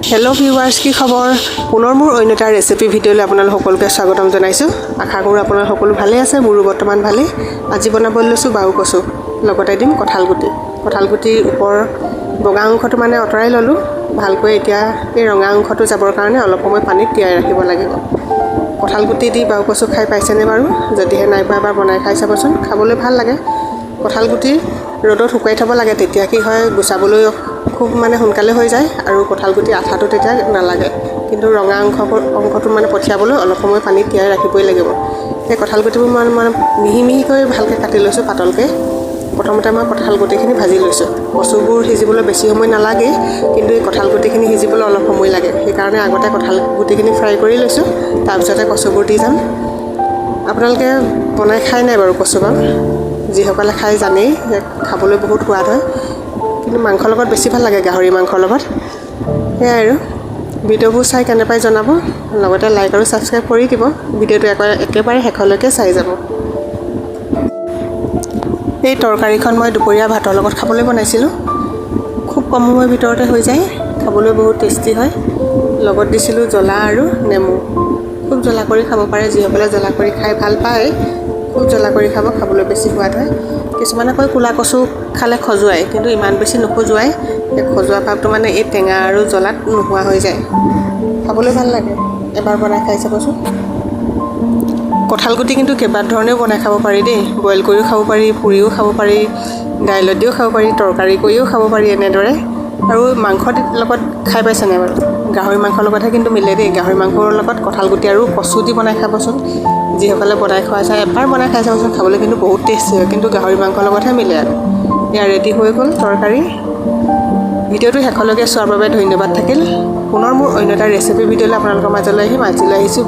Hello' viewers, কি খবৰ? পুনৰ মোৰ অন্য এটা ৰেচিপি ভিডিঅ'লৈ আপোনালোক সকলোকে স্বাগতম জনাইছোঁ। আশা কৰোঁ আপোনালোক সকলো ভালেই আছে। মোৰো বৰ্তমান ভালেই। আজি বনাবলৈ লৈছোঁ বাহু কচু, লগতে দিম কঁঠাল গুটি। কঁঠাল গুটিৰ ওপৰ বগা অংশটো মানে আঁতৰাই ল'লোঁ ভালকৈ। এতিয়া এই ৰঙা অংশটো যাবৰ কাৰণে অলপ সময় পানীত তিয়াই ৰাখিব লাগিব। কঁঠাল গুটি দি বাহু কচু খাই পাইছেনে বাৰু? যদিহে নাই পোৱা, এবাৰ বনাই খাই চাবচোন, খাবলৈ ভাল লাগে। কঁঠাল গুটি ৰ'দত শুকুৱাই থ'ব লাগে। তেতিয়া কি হয়, গুচাবলৈ খুব মানে সোনকালে হৈ যায় আৰু কঁঠাল গুটি আঠাটো তেতিয়া নালাগে। কিন্তু ৰঙা অংশটো মানে পঠিয়াবলৈ অলপ সময় পানীত তিয়াই ৰাখিবই লাগিব। সেই কঁঠাল গুটিবোৰ মই মানে মিহি মিহিকৈ ভালকৈ কাটি লৈছোঁ, পাতলকৈ। প্ৰথমতে মই কঁঠাল গুটিখিনি ভাজি লৈছোঁ। কচুবোৰ সিজিবলৈ বেছি সময় নালাগে, কিন্তু এই কঁঠাল গুটিখিনি সিজিবলৈ অলপ সময় লাগে। সেইকাৰণে আগতে কঁঠাল গুটিখিনি ফ্ৰাই কৰি লৈছোঁ, তাৰপিছতে কচুবোৰ দি যাম। আপোনালোকে বনাই খাই নাই বাৰু কচু বাৰু? যিসকলে খাই জানেই যে খাবলৈ বহুত সোৱাদ হয়। কিন্তু মাংসৰ লগত বেছি ভাল লাগে, গাহৰি মাংসৰ লগত। সেয়াই আৰু ভিডিঅ'বোৰ চাই কেনে পাই জনাব, লগতে লাইক আৰু ছাবস্ক্ৰাইব কৰি দিব। ভিডিঅ'টো একেবাৰে শেষলৈকে চাই যাব। এই তৰকাৰীখন মই দুপৰীয়া ভাতৰ লগত খাবলৈ বনাইছিলোঁ। খুব কম সময়ৰ ভিতৰতে হৈ যায়, খাবলৈ বহুত টেষ্টি হয়। লগত দিছিলোঁ জ্বলা আৰু নেমু। খুব জ্বলা কৰি খাব পাৰে। যিসকলে জ্বলা কৰি খাই ভাল পায়, খুব জ্বলা কৰি খাব, খাবলৈ বেছি সোৱাদ হয়। কিছুমানে কয় ক'লা কচু খালে খজুৱাই, কিন্তু ইমান বেছি নখজুৱাই। সেই খজুৱা ভাৱটো মানে এই টেঙা আৰু জ্বলাত নোহোৱা হৈ যায়। খাবলৈ ভাল লাগে, এবাৰ বনাই খাই চাবচোন। কঁঠাল গুটি কিন্তু কেইবা ধৰণেও বনাই খাব পাৰি দেই। বইল কৰিও খাব পাৰি, পুৰিও খাব পাৰি, দাইলত দিও খাব পাৰি, তৰকাৰী কৰিও খাব পাৰি এনেদৰে। আৰু মাংস লগত খাই পাইছে নাই বাৰু? গাহৰি মাংসৰ লগতহে কিন্তু মিলে দেই। গাহৰি মাংসৰ লগত কঁঠাল গুটি আৰু কচু দি বনাই খাবচোন। যিসকলে বনাই খোৱা যায়, এবাৰ বনাই খাই চাবচোন, খাবলৈ কিন্তু বহুত টেষ্টি হয়। কিন্তু গাহৰি মাংসৰ লগতহে মিলে। আৰু এয়া ৰেডি হৈ গ'ল তৰকাৰী। ভিডিঅ'টো শেষলৈকে চোৱাৰ বাবে ধন্যবাদ থাকিল। পুনৰ মোৰ অন্য এটা ৰেচিপি ভিডিঅ'লৈ আপোনালোকৰ মাজলৈ আহিম। আজিলৈ আহিছোঁ।